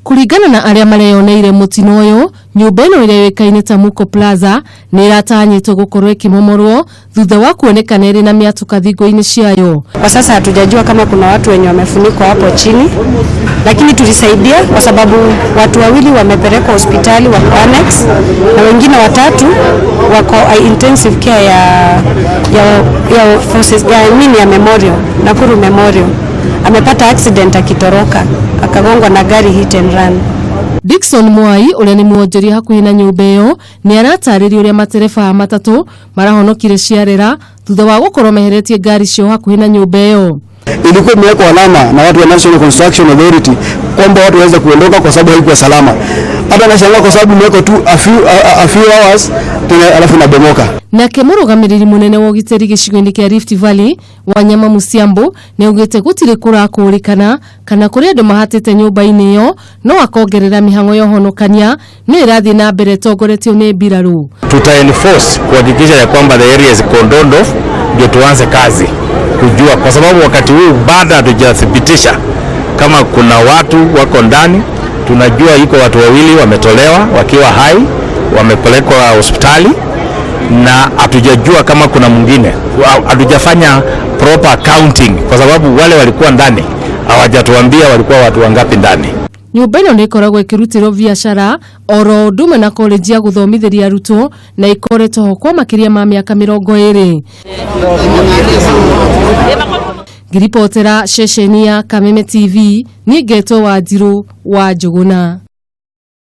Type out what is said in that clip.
Kũringana na arĩa mareyoneire mũtino ũyũ, nyũmba ĩno ĩrĩa yũĩkaine ta Muko Plaza nĩ ĩratanyĩtwo gũkorwo ĩkĩmomorwo thutha wa kuonekana ĩrĩ na mĩatũka thingo-inĩ ciayo. Kwa sasa hatujajua kama kuna watu wenye wamefunikwa hapo chini, lakini tulisaidia kwa sababu watu wawili wamepelekwa hospitali wako annex, na wengine watatu wako intensive care ya forces, ya nini ya Memorial, Nakuru Memorial. Amepata accident akitoroka akagongwa na gari hit and run. Dickson Mwai ũrĩa nĩ mwonjoria hakuhĩ na nyũmba ĩyo nĩ aratarĩria ũrĩa matereba matatũ marahonokire ciarera thutha wa gũkorwo meheretie ngari ciao hakuhĩ na nyũmba ĩyo. Ilikuwa imewekwa alama na watu wa National Construction Authority kwamba watu waweze kuondoka kwa sababu haikuwa salama. Hata nashangaa kwa sababu imewekwa tu a few hours tena alafu inabomoka. Nake mũrũgamĩrĩri mũnene wa ũgitĩri gĩcigo-inĩ kĩa Rift Valley, Wanyama Musiambo, nĩ augĩte gũtirĩ kũrakũrĩkana kana kũrĩ andũ mahatĩte nyũmba-inĩ ĩyo, no akongerera mĩhang'o ya ũhonokania nĩ ĩrathiĩ na mbere ĩtongoretio nĩ mbirarũ. Tuta enforce kuhakikisha ya kwamba the area is cordoned off ndio tuanze kazi kujua, kwa sababu wakati huu bado hatujathibitisha kama kuna watu wako ndani. Tunajua iko watu wawili wametolewa wakiwa hai, wamepelekwa hospitali na hatujajua kama kuna mwingine. Hatujafanya proper counting kwa sababu wale walikuwa ndani hawajatuambia walikuwa watu wangapi ndani. Nyũmba ĩno nĩ ĩkoragwo ĩkĩrutĩrwo biacara oro ũndũ ũmwe na koleji ya gũthomithĩria arutwo na ĩkoretwo ho kwa makĩria ma mĩaka 20. Ngĩribotera ceceni ya Kameme TV, niĩ ngetwo Wanjirũ wa Njũgũna.